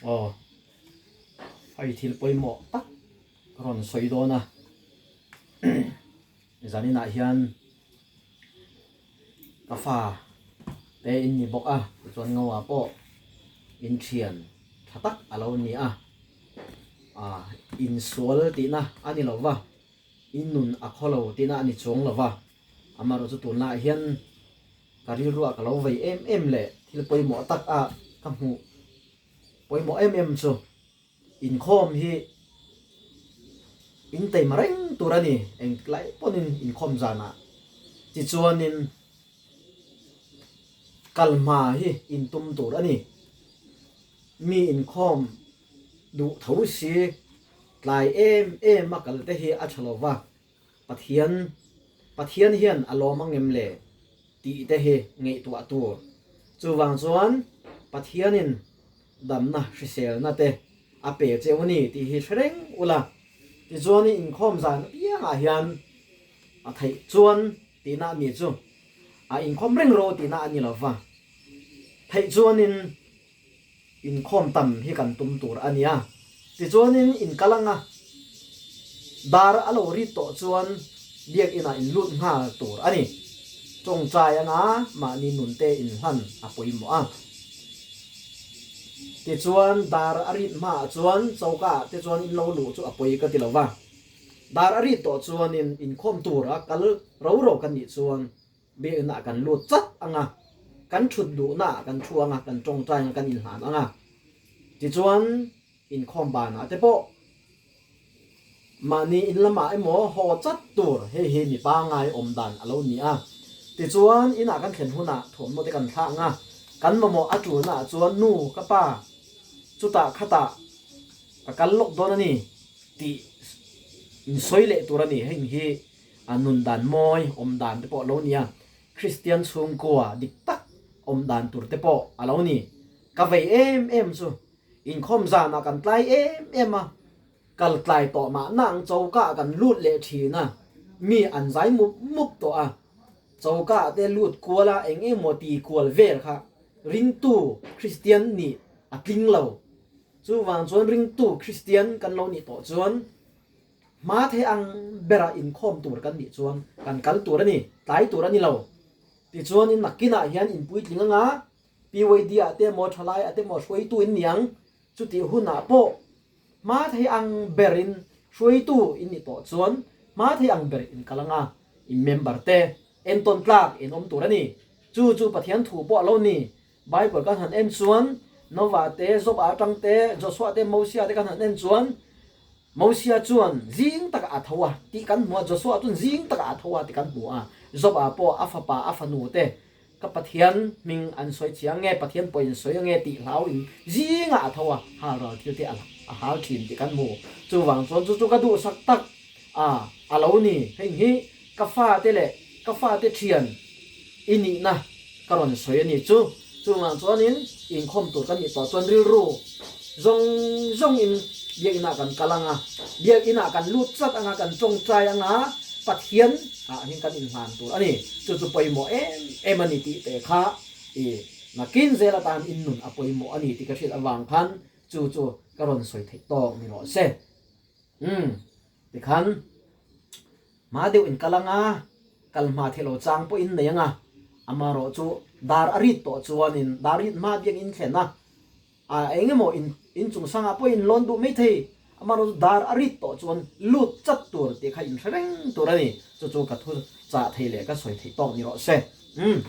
Aw, hei thil pawimawh tak ka rawn sawi dawn a, zaninah hian ka fa te in ni bawk a, tichuan Ngoa pawh in thian tha tak a lo ni a, ah insual tihna a ni lo va, in nun a khaw lo tihna a ni chuang lo va. Amaherawhchu tunlaiah hian ka rilruah ka lo vei em em leh thil pawimawh tak a ka hmuh pawimawh em em chu inkhawm hi in teima reng tur a ni engtik lai pawhin inkhawm zanah tichuanin kal hma hi in tum tur a ni. Mi inkhawm duh tho si tlai em em a kal te hi a tha lo va. Pathian, Pathian hian a lawm ang em le? tih te hi ngaihtuah tur. Chuvang chuan Pathianin damna hriselna te a pe cheu a ni tih hi hre reng ula. Tichuan i inkhawm zan apiangah hian a theih chuan tihna a ni chu a inkhawm reng ro tihna a ni lo va. Theih chuanin Inkhawm tam hi kan tum tur a nia. Tichuanin in kal anga dar a lo rit tawh chuan biakinah in lut nghal tur a ni. Tawngtai anga mahni nunte inhlan a pawimawh a. Tichuan dar a rit hmaah chuan choka ah te chuan in lo luh chu a pawi ka ti lo va. Dar a rit tawh chuanin inkhawm tura kal ro ro ka nih chuan Biakna kan lut chat ang a, kan thut duhna ah kan thu ang a, kan tawngtai ang a, kan inhlan ang a. Tichuan, inkhawm banah te pawh mahni in lamah emaw haw chat tur hei hi mi pangai awm dan a lo ni a. Tichuan, inah kan thlen hunah thuamhnaw te kan thlah ang a, kan mamawh a tulnaah chuan nu ka pa chutah khatah ka kal lawk dawn a ni tih insawi leh tur a ni. Heng hi A nun dan mawi awm dan te pawh a lo ni a, Kristian chhungkua dik tak awm dan tur te pawh a lo ni. Ka vei em em chu inkhawm zanah kan tlai em em a, kal tlai tawh mahna ang choka ah kan lut leh thin a, mi an zai mup mup tawh a, choka ah te lut kual a eng emaw ti kual vel kha ringtu Kristian nih a tling lo. Chuvang chuan ringtu Kristian kan lo nih tawh chuan Hma thei ang bera inkhawm tur kan nih chuan kan kal tur a ni, tlai tur a ni lo. Tichuanin nakinah hian in puitling anga PYD ah te emaw thalai ah te emaw hruaitu in ni ang, chutih hunah pawh hma thei ang berin hruaitu in nih tawh chuan hma thei ang ber in kal anga in member te entawn tlak in awm tur a ni. Chu chu Pathian thu pawh a lo ni. Bible kan han en chuan Nova te, Job-a atang te, Joshua te, Mosia te kan han en chuan Mosia chuan zing takah a tho a tih kan hmu a, Joshua chuan zing takah a tho a tih kan hmu a, Job-a pawh a fapa a fanu te ka Pathian hming an sawi chiang nge, Pathian pawh in sawi ange tih hlau in zingah a tho a, hal ral thil te a hal thin tih kan hmu. Chuvang chuan chu chu ka duhsak tak a a lo ni. Heng hi ka fate leh ka fate thian i nihna ka rawn sawi a ni chu. Chuvang chuanin inkhawm tur kan nih tawh chuan rilru zawng zawngin biakinah kan kal ang a, biakinah kan lut chat ang a, kan tawngtai ang a, Pathian ah hian kan inhlan tur a ni. Chu chu pawimawh em em a ni tih te kha i nakin zel atan in nun a pawimawh a ni tih ka hriat avang khan chu chu ka rawn sawi theih tawk ni rawh se. Umm tikhan hma deuh in kal ang a, kal hma theih lo chang pawh in nei ang a, amaherawh chu dar a rit tawh chuanin dar rit hma biak in thlen a, a eng emaw in inchung sangah pawh in lawn duh mai thei, amaherawh chu dar a rit tawh chuan lut chat tur tih kha in hre reng tur a ni, chu chu ka thu chah thei leh ka sawi theih tawk ni rawh se. Umm.